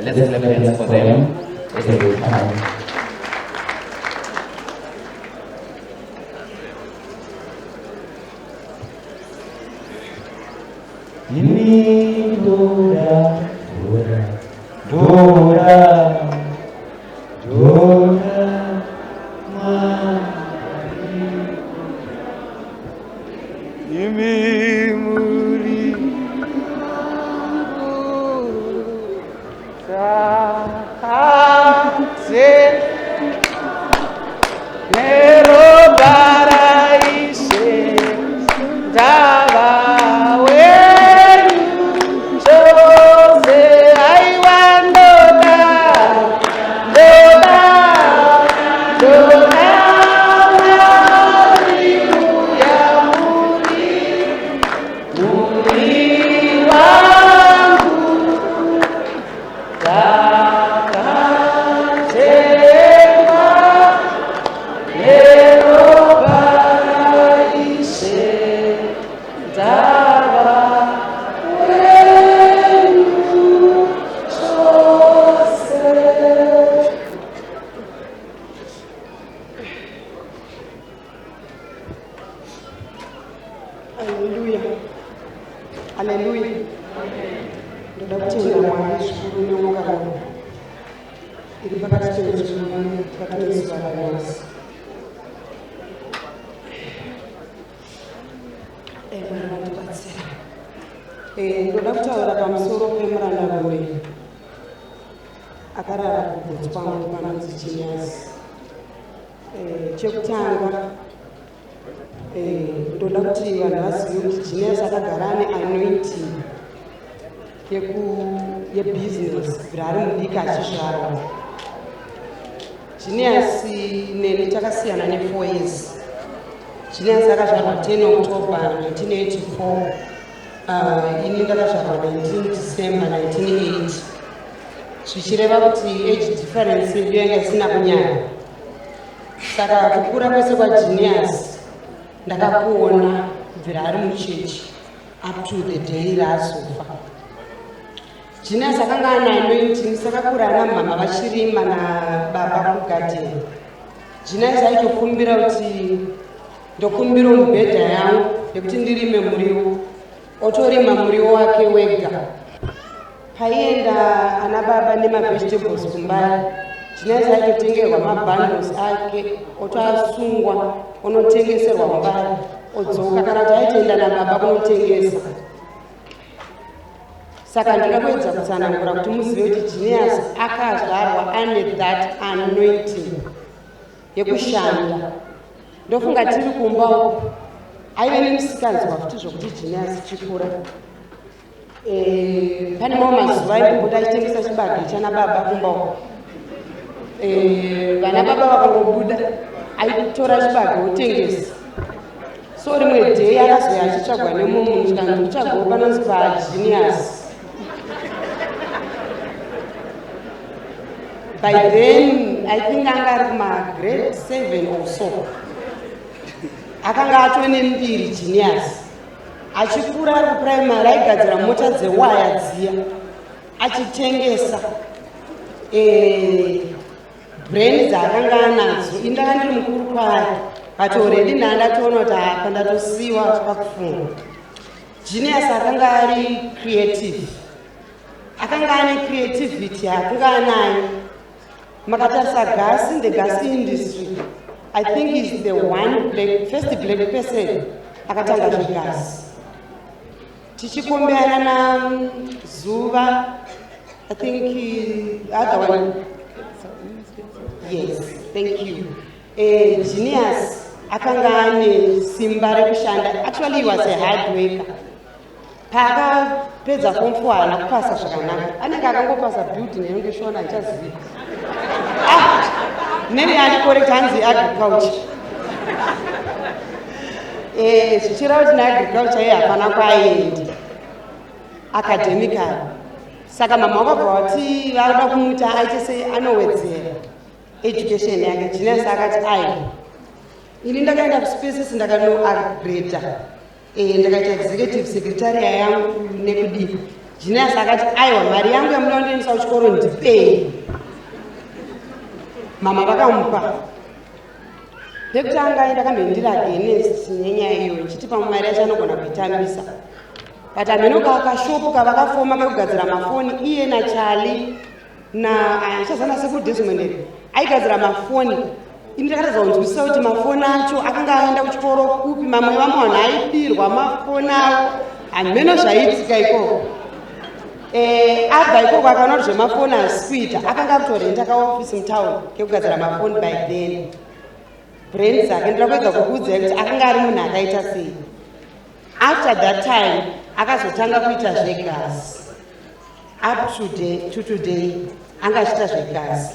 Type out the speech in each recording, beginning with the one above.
Let's clap hands for them as they come. Ini ndoda, ndoda, ndoda, ndoda, Mwari. Imi muri neropa raIshe ndava wenyu chose. Aiwa, ndoda, ndoda, ndoda Mwari uya muri wangu ndakatengwa neropa raIshe, ndava wenyu chose. Haleluya, haleluya! Ndoda kutenda Mwari zvikuru neungano iri pakati pedu pakati pezuva ranhasi. Mwari vatibatsira. Ndoda kutaura pamusoro pemurandarume akarara kugotsi kwangu panonzi Genius. Chekutanga, ndoda kuti vanhu vazive kuti Genius akagara ane anointing yebusiness kubvira ari mudiki achizvarwa. Genius neni takasiyana ne4 years. Genius akazvarwa 10 October 1984, ini ndakazvarwa 19 December 1980, zvichireva kuti age difference yedu yanga isina kunyanya. Saka kukura kwese kwaGenius ndakakuona kubvira ari muchechi up to the day raazofa. Genius akanga ane anointing. Sakakura ana mama vachirima nababa kugadheni. Genius aitokumbira kuti, "Ndokumbira mubhedha yangu yekuti ndirime muriwo." Otorima muriwo wake wega. Paienda ana baba nemavegetables kuMbare, Genius aitotengerwa mabundles ake, otoasungwa, onotengeserwa Mbare, odzoka, kana kuti aitoenda nababa kunotengesa. Saka ndinoda kuedza kutsanangura kuti muzive kuti Genius akazvarwa ane that anointing yekushanda. Ndofunga tiri kumba uku aive nemusikanzwa futi zvokuti Genius chikura. Pane mamwe mazuva aimbopota achitengesa chibage chana baba kumba uku. Vana baba vakangobuda, aitora chibage otengesa. So rimwe day akazoya achitsvagwa nemumwe munhu, chikanzi kutsvagawo panonzi paGenius. By then I think anga ari kumagrade 7 or so. Akanga atone mbiri. Genius achikura ari kuprimary aigadzira mota dzewaya dziya achitengesa. Brain dzaakanga anadzo, indanga ndiri mukuru kwaari, but already ndandatoona kuti apa ndatosiyiwa pakufunga. Genius akanga ari creative, akanga ane creativity akanga anayo. Makatarisa gas, in the gas industry, I think is the one black, first black person akatanga zvegas. Tichikombeana naZuva, I think other one. Yes, thank you. Genius akanga ane simba rekushanda. Actually, he was a hard worker. Paakapedza form 4 haana kupasa zvakanaka, anenge akangopasa building inonge Shona handichazivi. Ah, neni andicorrect, hanzi agriculture. Zvichireva kuti neagriculture iye hapana kwaaendi academically. Saka mama wakabva vati vakuda kumuita aite sei anowedzera education yake. Genius akati ai, ini ndakaenda kuSpaces, ndakanoupgrada, ndakaita executive secretary yangu nekudii. Genius akati, "Aiwa, mari yangu yamuda kundiendesa kuchikoro ndipei." Mama vakamupa. Pekutanga ndakambendira against nenyaya iyoyo, ndichiti pamwe mari yacho anogona kuitambisa, but hameno kakashopu kavakafoma kekugadzira mafoni, iye naCharlie na achazana sekuru Desmond here, aigadzira mafoni. Ini ndakatadza kunzwisisa kuti mafoni acho akanga aenda kuchikoro kupi. Mamwe vamwe vanhu aibirwa mafoni avo, hameno zvaiitika ikoko. Abva ikoko akaona kuti zvemafoni hazisi kuita, akanga akutorenda kaofisi mutauni kekugadzira mafoni. By then brain dzake, ndira kuedza kukuudzai kuti akanga ari munhu akaita sei. After that time akazotanga kuita zvegasi. Up to today anga achiita zvegasi.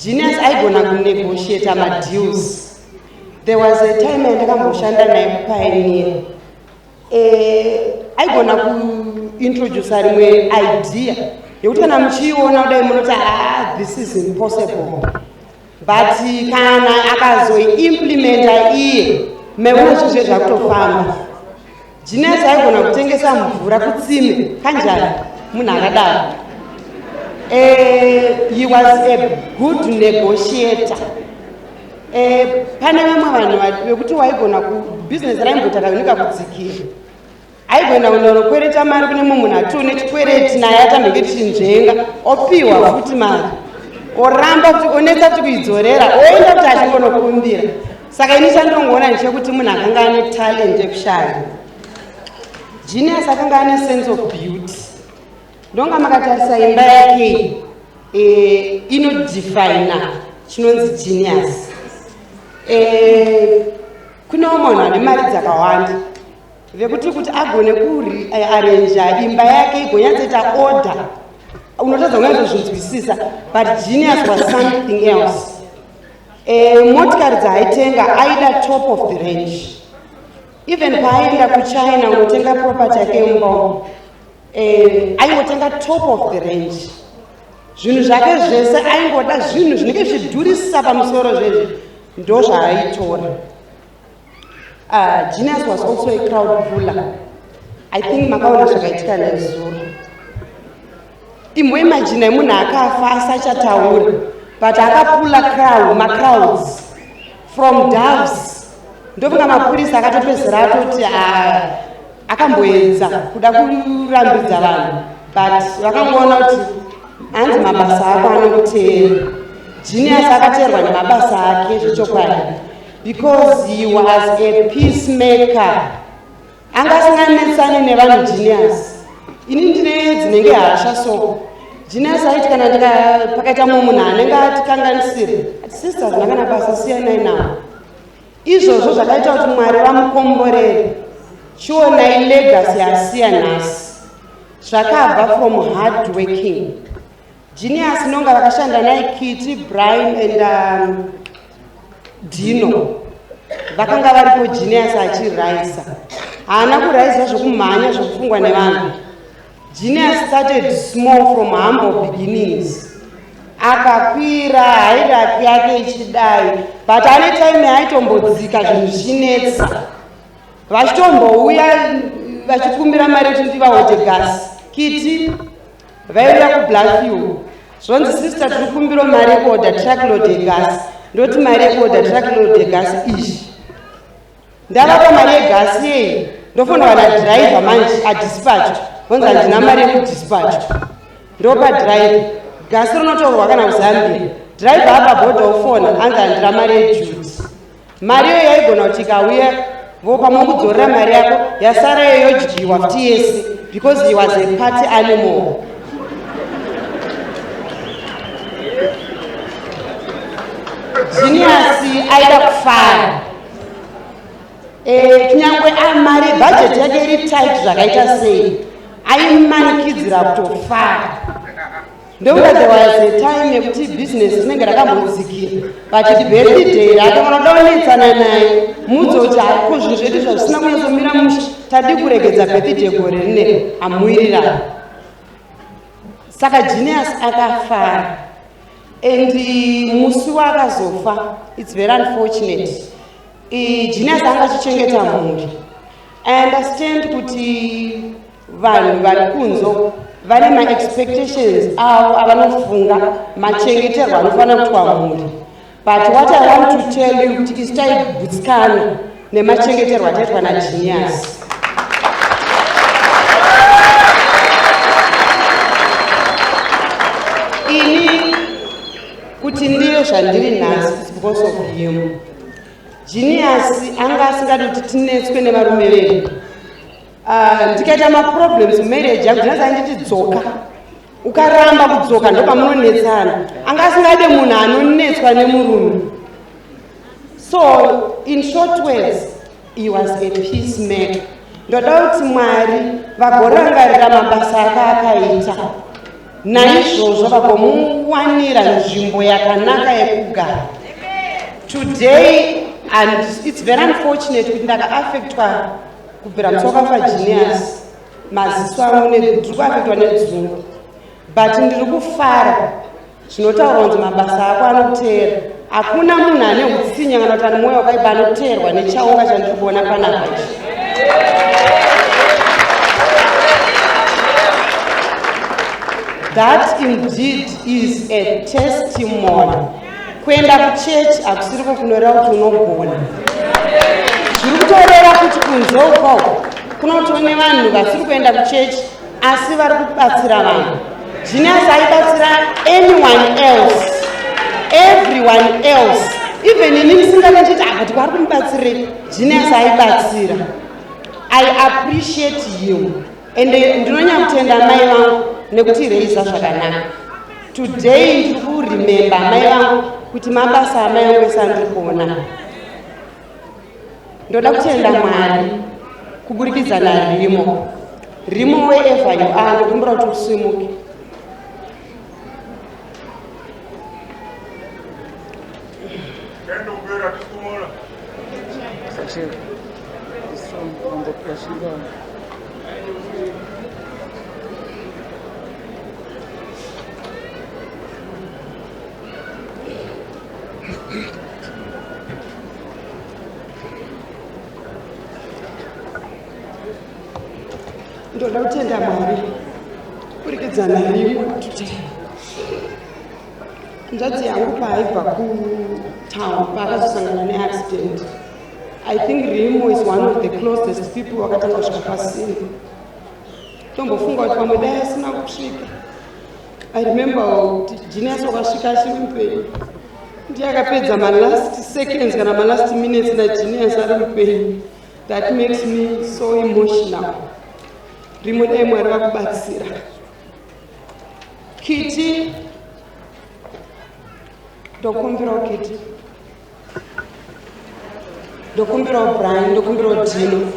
Genius aigona kunegotiata madeals. There was a time yandakamboshanda naye kuPioneer. Aigona kuintroduca rimwe idea yekuti kana muchiiona kudai munoti, "Ah, this is impossible," but kana akazoiimplementa iye, meona zvinhu zve zvakutofamba. Genius aigona kutengesa mvura kutsime kanjani, munhu akadaro. He was a good negotiator. Pane vamwe vanhu vekuti waigona kubhizinesi raimboita kanika kudzikira, aigona kunonokwereta mari kune mumwe munhu atione chikwereti naye, atambenge tichinzvenga, opiwa futi mari, oramba kuti onetsa kuti kuidzorera, oenda kuti achingonokumbira. Saka ini chandongoona ndechekuti munhu akanga ane talent yekushaya. Genius akanga ane sense of beauty. Ndonga makatarisa imba yake, inodefina chinonzi genius. Kunewo munhu ane mari dzakawanda vekuti kuti agone kuarrange imba yake igonyatsoita order, unotadza kunyatsozvinzwisisa, but Genius was something else. Motikari dzaaitenga, aida top of the range. Even paaienda kuChina unotenga property yake yemumba, aingotenga top of the range. Zvinhu zvake zvese aingoda zvinhu zvinenge zvidhurisa pamusoro zvezvi, ndo zvaaitora. Genius was also a crowd puller. I think makaona zvakaitika nezuro. Imboimagine munhu akafa asachataura, but akapulla crowd, macrowds from Doves. Ndofunga mapurisa akatopedzisira atoti, ah, akamboedza kuda kurambidza vanhu, but vakangoona kuti hanzi mabasa ako anokuteera. Genius akateerwa nemabasa ake zvechokwadi, because he was a peacemaker. Anga asinganetsani nevanhu Genius. Ini ndine dzinenge hasha, so Genius aiti kana pakaita mumwe munhu anenge atikanganisira, ati, "Sisters, ndakana basa, siyanai nawo." Izvozvo zvakaita kuti Mwari vamukomborere. Chionai legacy yasiya nhasi, zvakabva from hard working. Genius nonga vakashanda naye Kiti, Brian and Dino vakanga varipo. Genius achiraisa, haana kuraisa zvokumhanya zvokufungwa nevanhu. Genius started small, from humble beginnings, akakwira hierarchy yake ichidai, but ane time yaaitombodzika zvinhu zvichinetsa, vachitombouya vachikumbira mari yekuti ndivahodhe gasi. Kiti vaiuya kuBluffview, zvonzi, "Sister, tiri kumbira mari yekuodha truckload yegasi." Ndoti, "Mari yekuodha truckload yegasi izvi, ndavapa mari yegasi yei? Ndofanira wana dhiraivha manje adispatch." Vonzi, "Handina mari yekudispatch." Ndopa dhiraivha gasi, rinotorwa kana kuZambia. Dhiraivha apa bhodha ofona, anzi, "Handina mari yeduty." Mari iyoyo yaigona kuti ikauya vopamwe kudzorera mari yako yasara iyo yodyiwa futi yese, because he was a party animal. Genius aida kufara. Kunyangwe amari bhajeti yake iri tight zvakaita sei, aimanikidzira kutofara. Ndokuda there was a time yekuti bhizinesi rinenge rakambodzikira, but birthday rake, unoda kunetsana naye, mudze kuti hako zvinhu zvedu zvazvisina kunyatsomira mushe, tadi kuregedza birthday gore rine hamuwirirana. Saka Genius akafara, and musi waakazofa, it's very unfortunate. Genius anga achichengeta mhuri. I understand kuti Vanhu vari kunze vane maexpectations avo avanofunga machengeterwo anofanira kuitwa mhuri, but what I want to tell you kuti isu taigutsikana nemachengeterwo ataitwa naGenius. Ini kuti ndive zvandiri nhasi is because of him. Genius anga asingadi kuti tinetswe nevarume vedu. Ah, ndikaita maproblems mumarriage yangu, Genius anditi dzoka, ukaramba kudzoka ndopamunonetsana. Anga asingade munhu anonetswa nemurume. So in short words, he was a peacemaker. Ndoda kuti Mwari vagorangarira mabasa aka akaita, naizvozvo vagomuwanira nzvimbo yakanaka yekugara today. And it's very unfortunate kuti ndakaaffectwa kubvira musi wakafa Genius. Maziso angu ndiri kuaffectwa nedzungu, but ndiri kufara. Zvinotaurwa kunzi mabasa ako anoteera. Hakuna munhu ane utsinya kana kuti ane mwoyo wakaipa anoteerwa nechaunga chandiri kuona panapa ichi. That indeed is a testimony. Kuenda kuchechi hakusiriko kunoreva kuti unogona. Zviri kutoreva kuti kunze ukoko kunotove nevanhu vasiri kuenda kuchechi asi vari kubatsira vanhu. Genius aibatsira anyone else, everyone else, even ini ndisingade ndichiti akati kwaari kumubatsirei. Genius aibatsira. I appreciate him and ndinonyanya kutenda mai vangu nekuti reisa zvakanaka. Today ndiri kuremember mai vangu kuti mabasa amai vangu ese andiri kuona. Ndoda kutenda Mwari kuburikidza naRimo. Rimo, wherever you are, ndokumbira kuti usimuke. It's from Mambo Prashinga. Ndoda kutenda Mwari kuburikidza naRimo today. Hanzvadzi yangu paaibva kutown paakazosangana neaccident, I think Rimo is one of the closest people vakatanga kusvika pasina. Tombofunga kuti pamwe dai asina kusvika. I remember kuti Genius wakasvika achiri mupenyu, ndiye akapedza malast seconds kana malast minutes naGenius ari mupenyu. That makes me so emotional. Rimo, dai Mwari vakubatsira. Kiti, ndokumbirawo Kiti, ndokumbirawo Brian, ndokumbirawo Dino.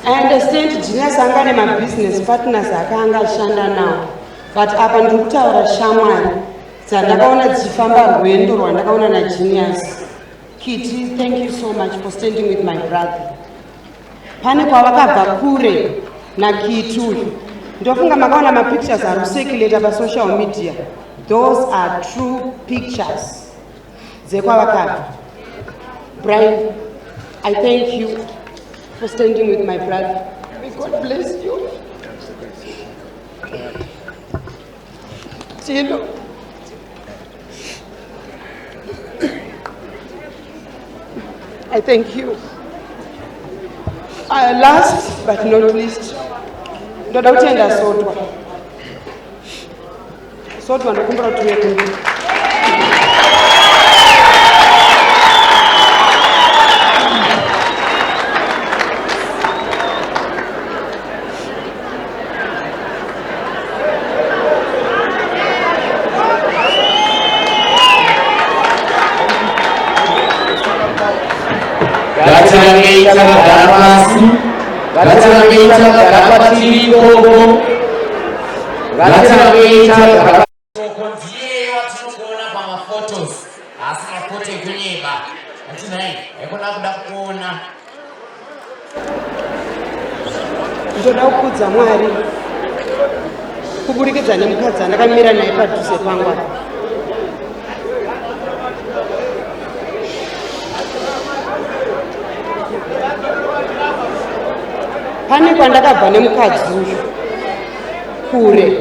I understand Genius anga nemabusiness partners akanga ashanda nawo, but apa ndiri kutaura shamwari dzandakaona dzichifamba rwendo rwandakaona naGenius. Kiti, thank you so much for standing with my brother. Pane kwavakabva kure naKiti uyu. Ndofunga makaona mapictures ari kucirculata pasocial media. Those are true pictures dzekwavakabva. Brian, I thank you for standing with my brother. May God bless you. Tino, I thank you. Last but not least, ndoda kutenda Sotwa. Sotwa, ndokumbira kuti uye kumberi. Ngatirangei takagara pasi, ngatirangei takagara patiri ikoko, ngatirangei takagara. Soko ndiye watinongoona pamaphotos, asi mafoto ekunyeba atinai aikona kuda kuona. Ndoda kukudza Mwari kuburikidza nemukadzi andakamira naye padhuze pangu apa. Pane kwandakabva nemukadzi uyu kure,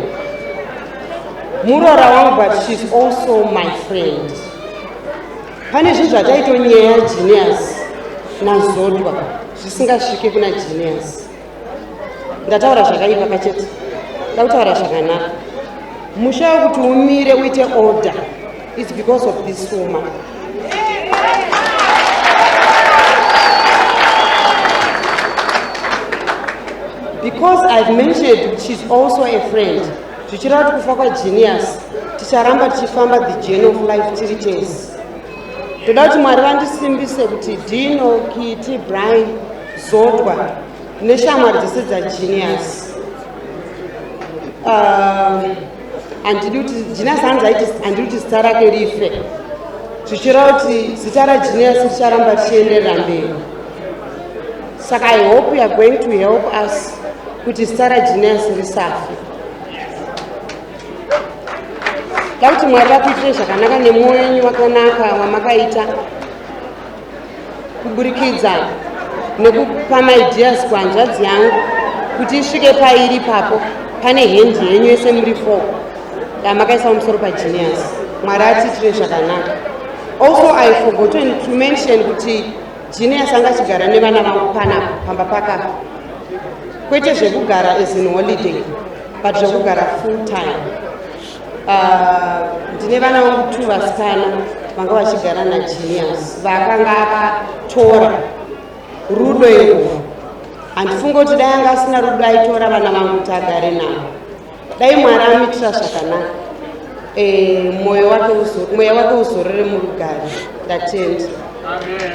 muroora wangu, but she's also my friend. Pane zvinhu zvataitonyeya Genius naZodwa zvisingasvike kuna Genius. Ndataura zvakaipa kachete, ndakutaura zvakanaka. Musha wekuti umire uite order is because of this woman. Because I've mentioned she's also a friend, zvichireva kuti kufa kwaGenius ticharamba tichifamba the journey of life tiri tese. Ndoda kuti Mwari vandisimbise kuti Dino, Kiti, Brian, Zodwa neshamwari dzese dzaGenius. Handidi kuti Genius hanzi aiti handidi kuti zita rake rife, zvichireva kuti zita raGenius richaramba richienderera mberi. Saka I hope you are going to help us kuti zita raGenius risafe. Da kuti Mwari vakuitire zvakanaka nemwoyo wenyu wakanaka wamakaita kuburikidza nekupa maideas kuhanzvadzi yangu kuti isvike pairi ipapo. Pane hand yenyu yese muri four yamakaisa pamusoro paGenius. Mwari atiitire zvakanaka. Also, I forgotten to mention kuti Genius anga achigara nevana vangu panapa pamba pakapa, kwete zvekugara as in holiday, but zvekugara full time. Ndine vana vangu two vasikana vanga vachigara naGenius vakanga akatora rudo irwo. Handifungi kuti dai anga asina rudo aitora vana vangu kuti agare navo. Dai Mwari amuitira zvakanaka. Mwoyo wake mweya wake uzorore murugare. Ndatenda. Amen.